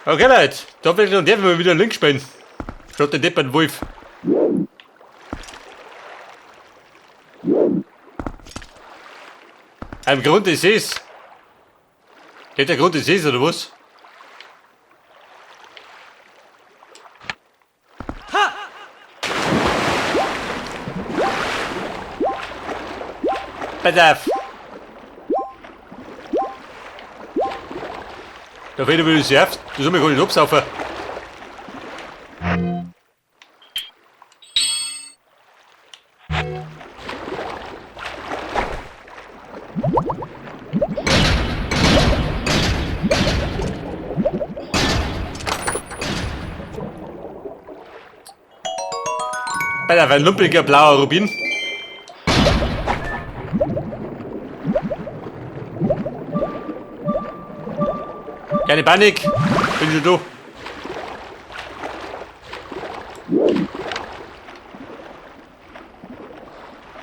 Okay, Leute, da will ich und der mal wieder links spielen. Statt den deppern Wolf. Am Grund des Sees. Geht der Grund des Sees oder was? Pass auf. Da fehlt mir das Nervt. Das soll mir gar nicht absaufen. Pass auf, ein lumpiger blauer Rubin. Keine Panik, bin schon da.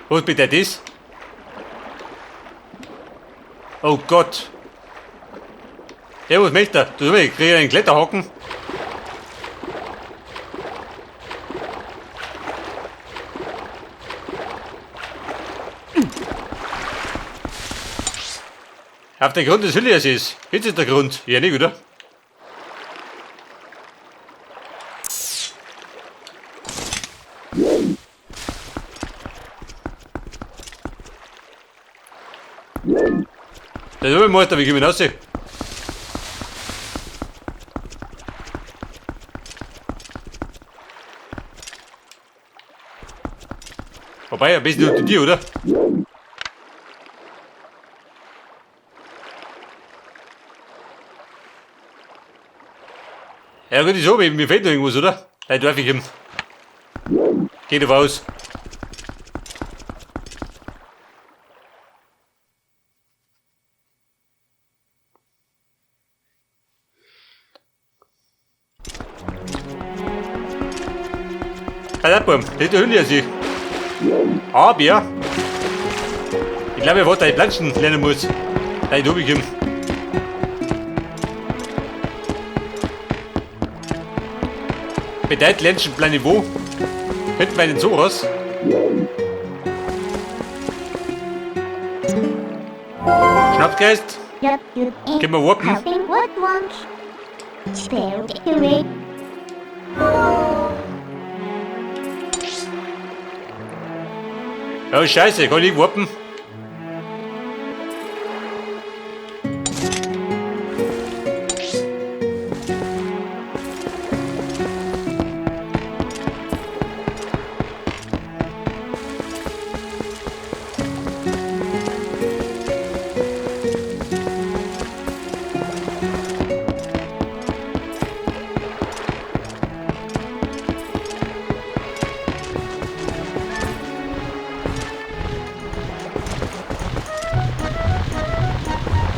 Was bitte das? Oh Gott. Der was möchte er? Du ich kriege einen Kletterhaken. Auf der Grund des Hüllersees. Jetzt ist der Grund. Ja, nicht, oder? Der ist immer wie kommen raus? Wobei, ein bisschen unter dir, oder? Ja gut, ist so, mir fehlt noch irgendwas, oder? Nein, darf ich ihm. Geht doch aus. Pass auf, das ist der Hülle Aber ich glaube, ich wollte die Planschen lernen muss. Nein, da ich ihm. Bedeutet lernst du Plan wo? Hinten bei den Soras. Schnapsgeist. Können wir warten? Oh Scheiße, kann ich warten?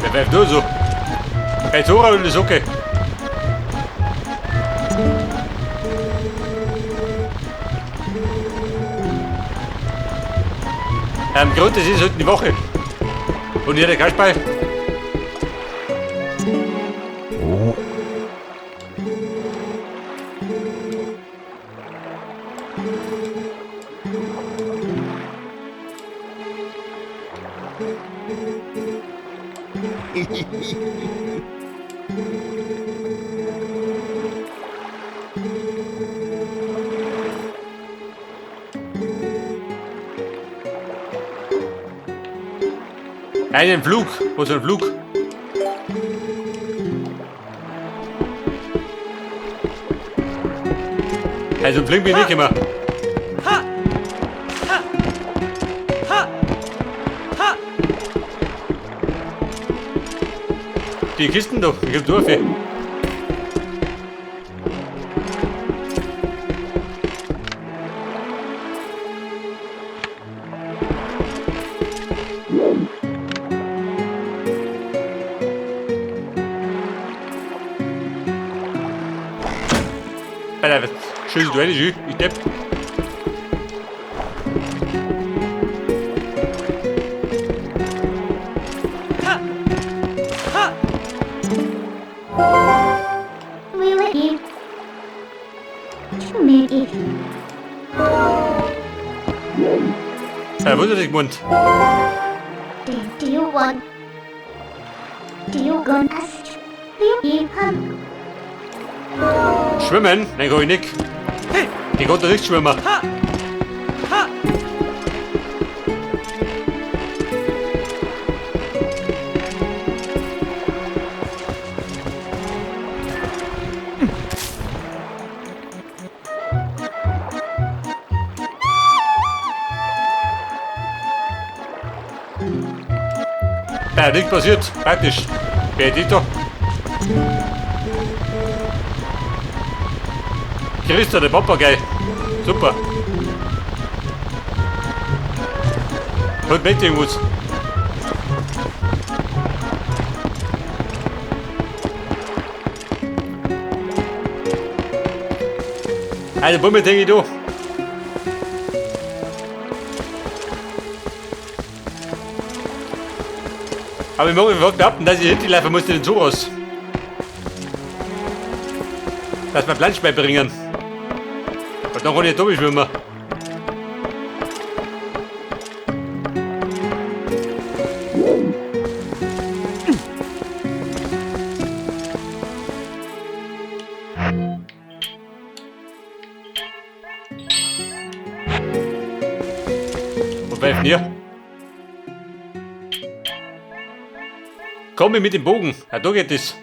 Wer pfeift nur so? Kein Zora und ist okay. Grund, das ist heute die Woche. Und hier der Kasperl. Einen Flug. Wo ist ein Flug? Also Flug bin ich nicht immer. Die Kisten doch, ich geb durch. Alter, schön du hättest, ich depp. Ja, wundert dich, Mund. Schwimmen? Nein, kann ich nicht. Ich konnte nicht schwimmen. Ja, nichts passiert. Praktisch. Wer ist da? Christa, der Papagei. Super. Und mit irgendwas. Also, Bummel denke ich da. Aber ich mag mich behaupten, dass ich hinterlaufen muss in den Zoo raus. Dass wir Plansch beibringen. Und dann kann ich nicht schwimmen. Wo bleibt denn Komm mit dem Bogen. Ja, da geht es.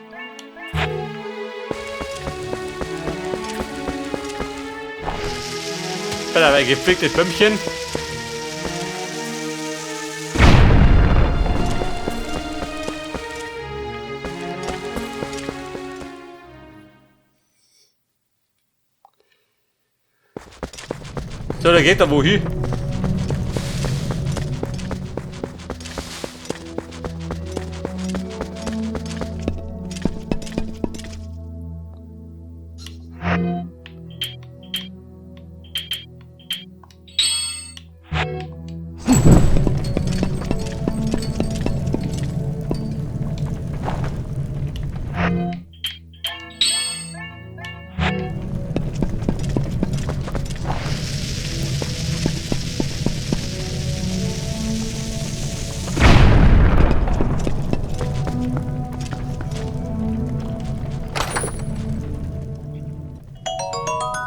Da ein gepflegtes Bömmchen. So, da geht er wohin?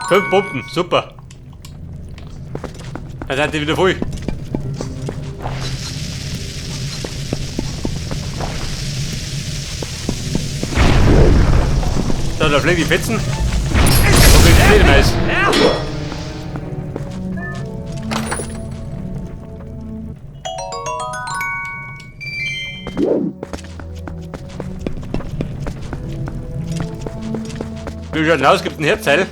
Fünf Pumpen, super. Dann seid ihr wieder voll. So, da fliegen die Fetzen. Und die Fledermaus. Wie schaut denn aus? Gibt ein Herzteil?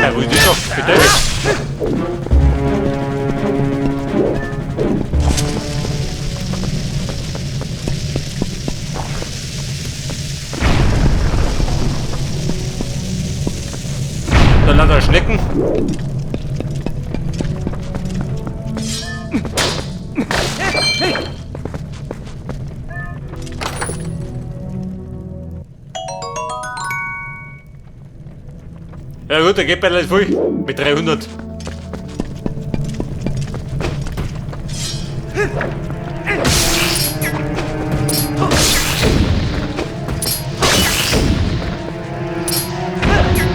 Ja, wo ist das doch? Bitte. Dann lauter Schnecken. Ja gut, da geht bei voll mit 300.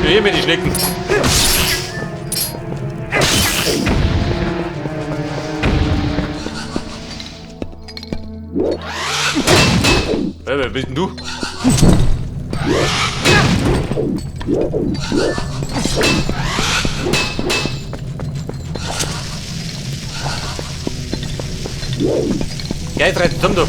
Hier mit die Schnecken. Ja, wer bist denn du? Gleich drei zusammen, du.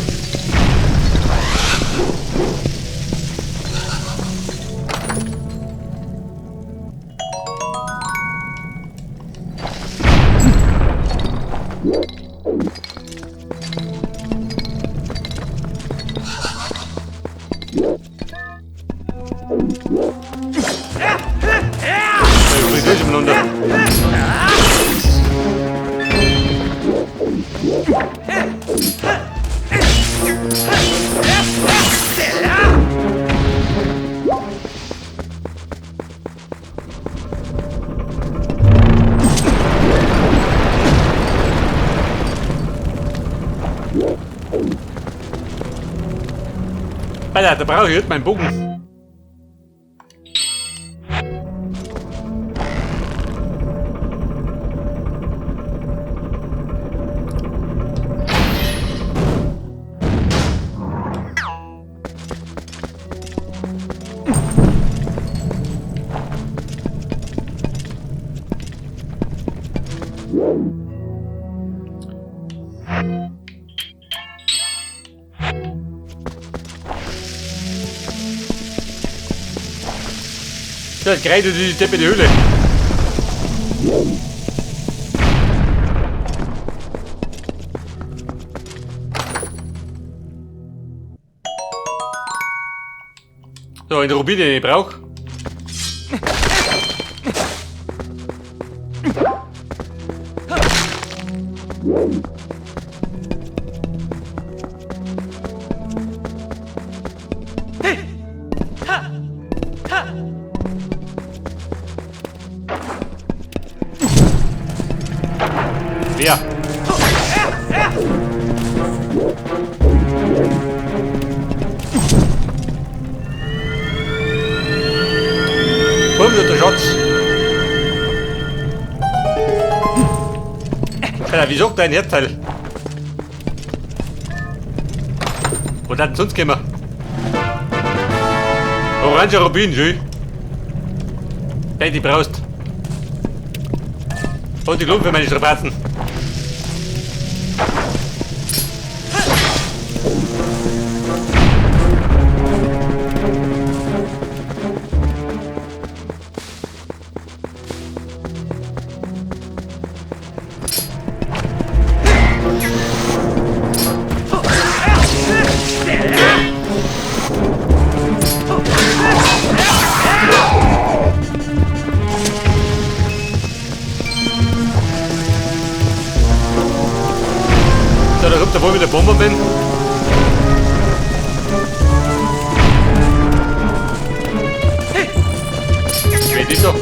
Alter, da brauche ich jetzt meinen Bogen. Das gleich durch die Teppe in die Höhle. So, ein Rubin, den ich brauche. Wer? Bumm, der Schatz. Alter, wie sagt dein Herzteil? Wo hat denn sonst gekommen? Orange Rubin, schön. Den die brauchst. Und die Klumpen für meine Strapazen. So, da kommt der wohl mit der Bomberman. Wer ist doch?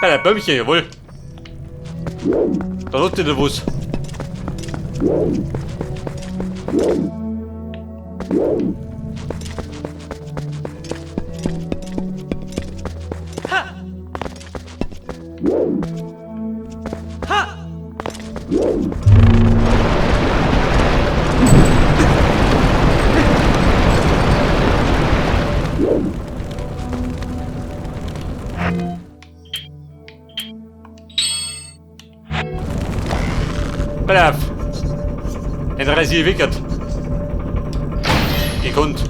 Ja, der Bäumchen, jawohl. Da läuft der was. Brav. Den Rasier wickert. Gekonnt.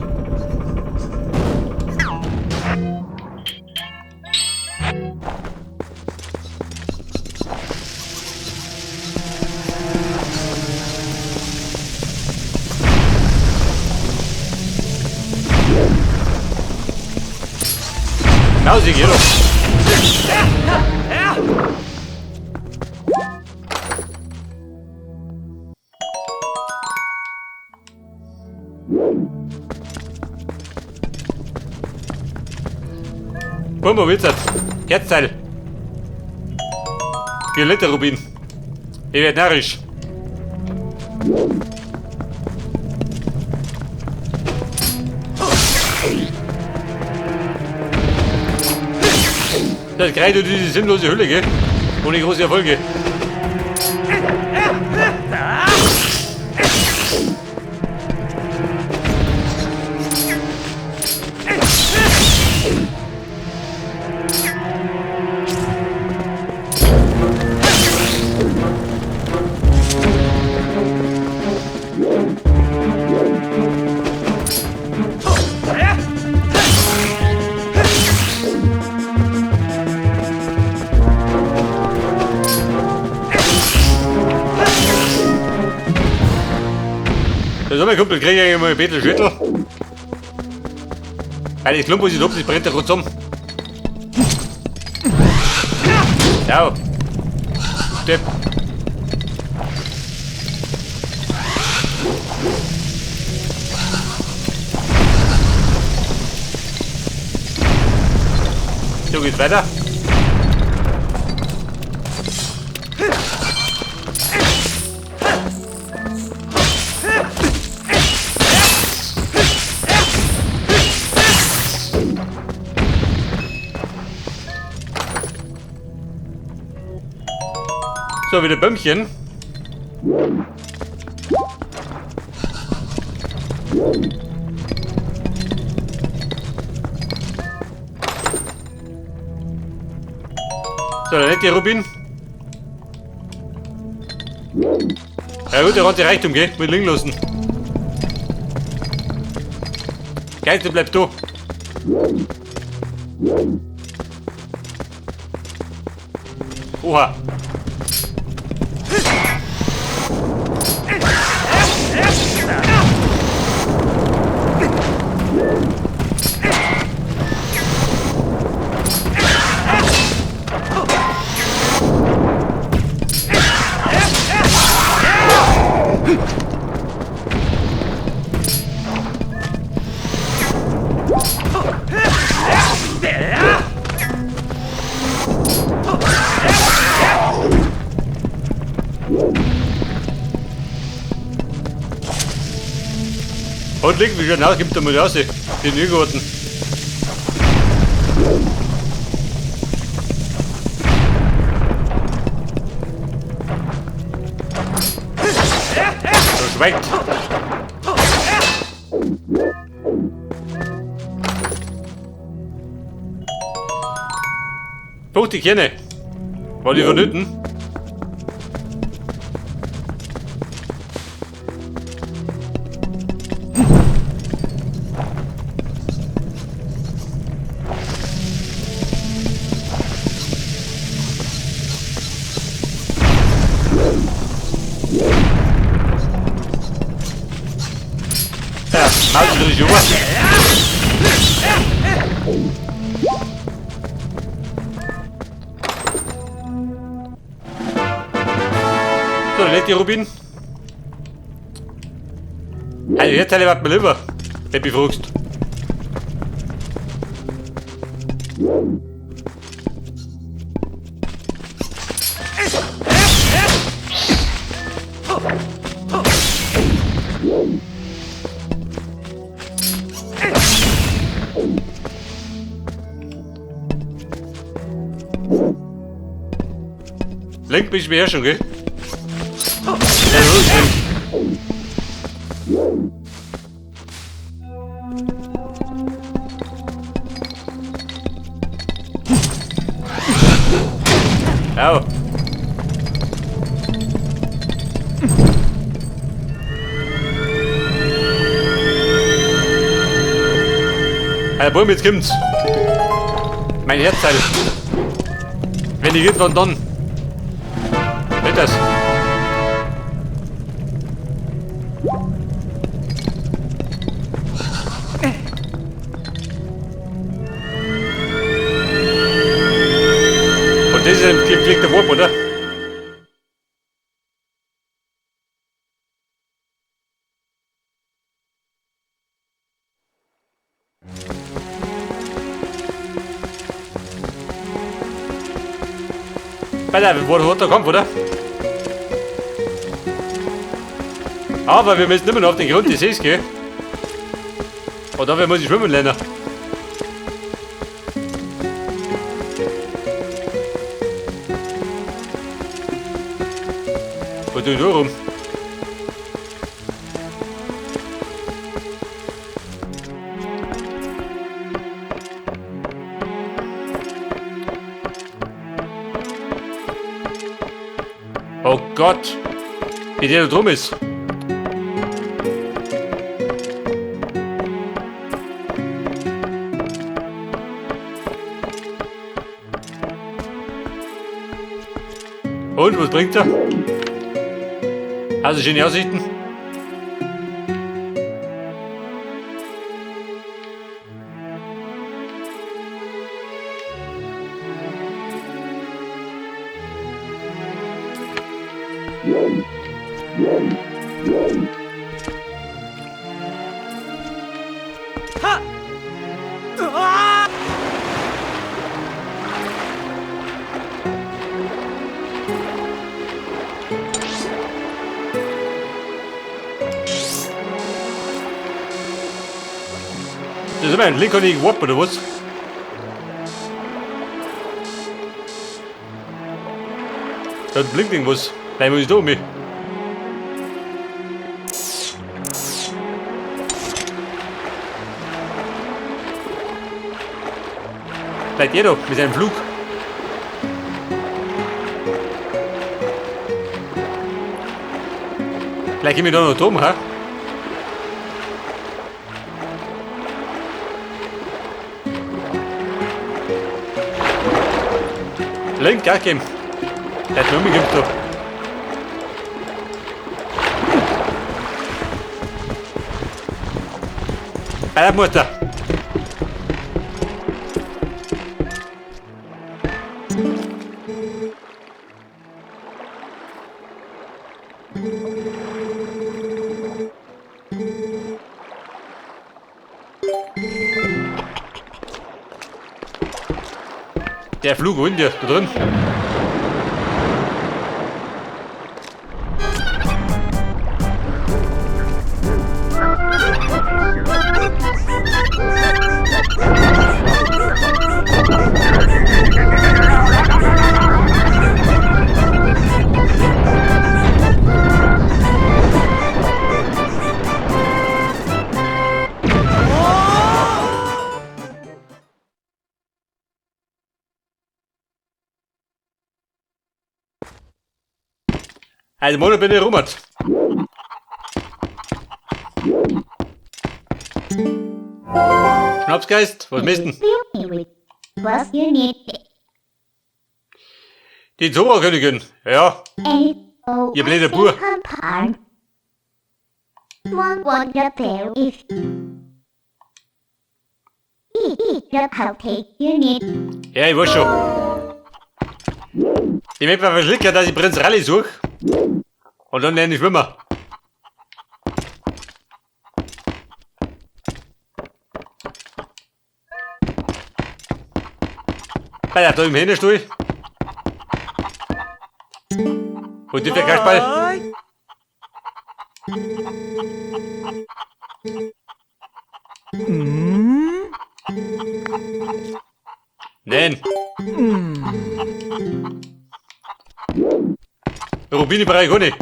Nausig, hier doch. Bumbo Wizard. Herzteil. Violetter Rubin. Ich werd narrisch. Das ist gerade durch diese sinnlose Hülle, gell? Ohne große Erfolge. So, mein Kumpel, krieg ich mal ein bisschen Schüttel. Weil das Klump, was ich hab, das brennt ja gerade zusammen. Ciao. Depp. So geht's weiter. So, wieder Bömmchen. So, der nette Rubin. Ja gut, der hat die Reichtum, gell? Mit liegen lassen. Geil, du bleibst da. Oha. Und liegt wie schon aus, gibt da mal raus, den Jüngeren. So schmeckt. 50 Kerne. War die vonnöten? Ja, Maus natürlich über. So, der nette Rubin. Also jetzt wird mir lieber, wenn du mich fragst. Link bin ich mir ja schon, gell? Ja, los, Link. Au. Alter, Bumm, jetzt kommt's. Mein Herzteil. Wenn ich irgendwann dann. Nicht das. Und das ist ein gepflegter Warp, oder? Alter, wo hat der Kampf, oder? Aber wir müssen immer noch auf den Grund des Sees gehen. Und dafür muss ich schwimmen lernen. Wo tue ich da rum? Oh Gott, wie der da drum ist. Und, was bringt er? Also schöne Aussichten. Das ist immer ein Lincoln gegen Warp, oder was? Da blinkt irgendwas. Nein, muss ich da um mich. Bleibt ihr da mit seinem Flug. Vielleicht gehen wir da noch drum, ha? Link, ja, geben. Der hat nur umgegeben da. Bei der Mutter. Der Flug, wo ist der? Da drin. Also Mono bin ich rummert. Schnapsgeist, was misst denn? Was you need. Die Zora-Königin, ja. A O Ihr blöder Bub. Ja, ich weiß schon. Ich möchte mal verschlicken, dass ich Prinz Rally suche. Und dann lerne ich schwimmen. Ah ja, da im Händestuhl. Und die Kasperl. Nein. Rubine brauche ich auch nicht.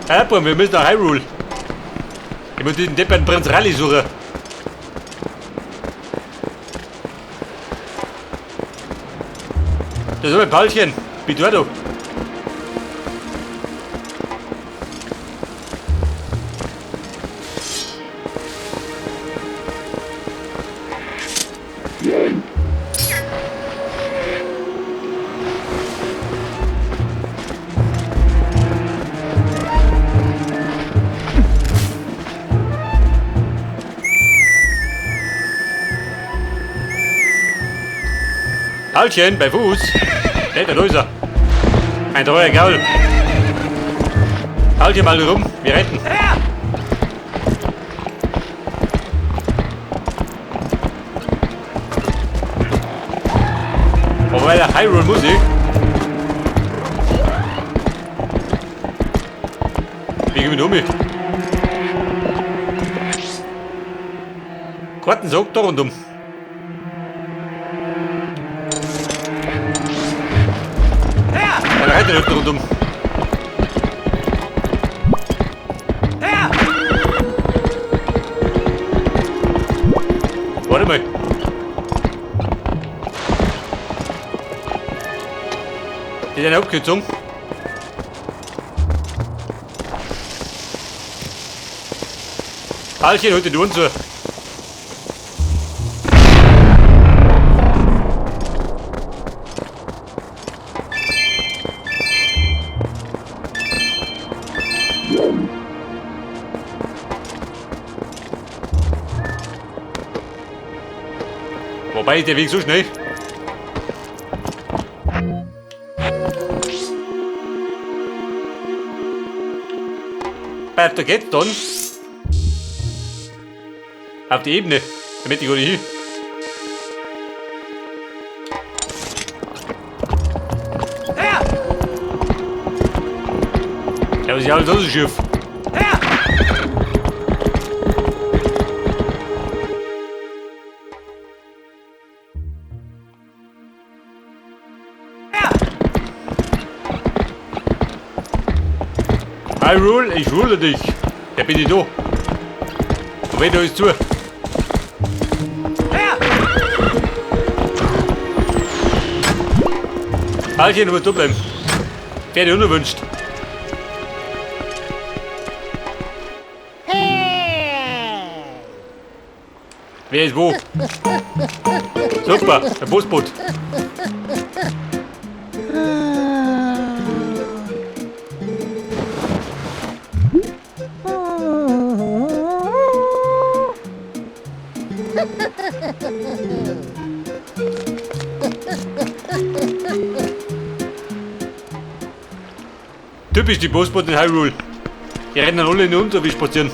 Ja, wir müssen nach Hyrule. Ich muss diesen Deppern Prinz Rally suchen. Das ist ein Paulchen. Wie du da? Paulchen, bei Fuß. Hey, da ist er. Ein treuer Gaul. Paulchen mal rum, wir retten. Wobei der Hyrule Musik. Wie gehen wir um? Karten sagt da rundum. Dann reiten wir rundum. Warte mal. Das ist eine Abkürzung. Paulchen, holt die Uhren zu. Wobei ist der Weg so schnell. Weiter geht's dann. Auf die Ebene. Damit ich gar nicht hin. Ja, aber sie haben sonst ein Schiff. Hyrule, ich rule dich. Da bin ich da. Und wenn du alles zu. Alter, du musst da bleiben. Werde unerwünscht. Wer ist wo? Super, der Busboot. Typisch die Busboot in Hyrule. Die rennen alle in unter, wie spazieren.